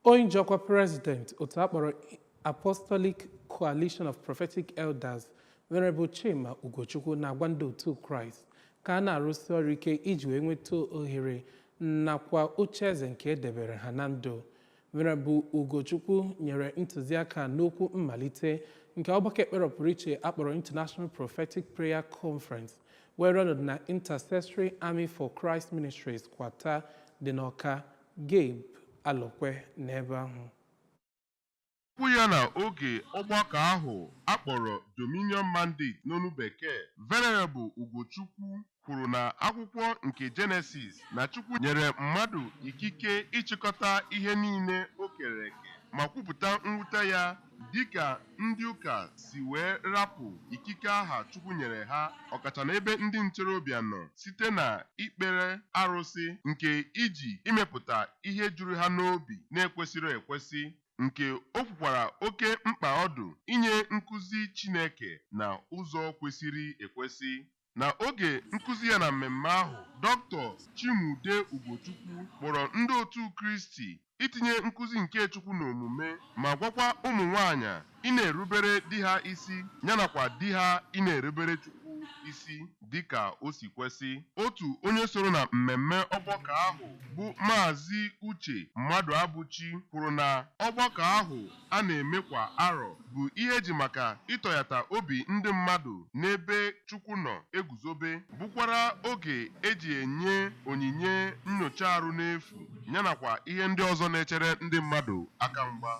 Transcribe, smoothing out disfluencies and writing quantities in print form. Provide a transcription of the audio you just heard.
Onye ji ọkwa President otu akpọrọ Apostolic Coalition of Prophetic Elders, Venerable Chima Ugochukwu, na-agwa ndị otu Kraịst ka a na-arụsi ọrụ ike iji wee nweta ohere nakwa ocheeze nke edebere ha na ndụ. Venerable Ugochukwu nyere ntụziaka n'okwu mmalite nke ọgbakọ ekpere pụrụ iche akpọrọ International Prophetic Prayer Conference were ọnọdụ na Intercessory Army for Christ Ministries Kwata dị n'Ọka. Gabe Alokwe n'ebe ahụ. Okwu ya na oge ọgbakọ ahụ akpọrọ Dominion Mandate n'onu Bekee, Venerable Ugochukwu kwuru na akwụkwọ nke Genesis na Chukwu nyere mmadụ ikike ịchịkọta ihe niile o kere eke, ma kwupụta mwute ya dịka ndị ụka si wee rapụ ikike aha Chukwu nyere ha, ọkacha n'ebe ndị ntorobịa nọ, site na ikpere arụsị nke iji imepụta ihe juru ha n'obi na-ekwesịrị ekwesị, nke o kwukwara oke mkpa ọdụ inye nkụzi Chineke na ụzọ kwesịrị ekwesị. Na oge nkụzi ya na mmemme ahụ, Dr. Chimude Ugochukwu kpọrọ ndị otu Kristi itinye nkụzi nke Chukwu n'omume, ma gwakwa ụmụ nwanyị ị na-erubere di ha isi, yanakwa di ha ị na-erubere Chukwu isi dịka o si kwesị. Otu onye soro na mmemme ọgbakọ ahụ bụ Maazị Uche Mmadụabụchi kwuru na ọgbakọ ahụ a na-eme kwa arọ bụ ihe eji maka ịtọyata obi ndị mmadụ n'ebe Chukwu nọ eguzobe, bụkwara oge eji enye onyinye nnyocha arụ n'efu, yanakwa ihe ndị ọzọ na-echere ndị mmadụ aka mgba.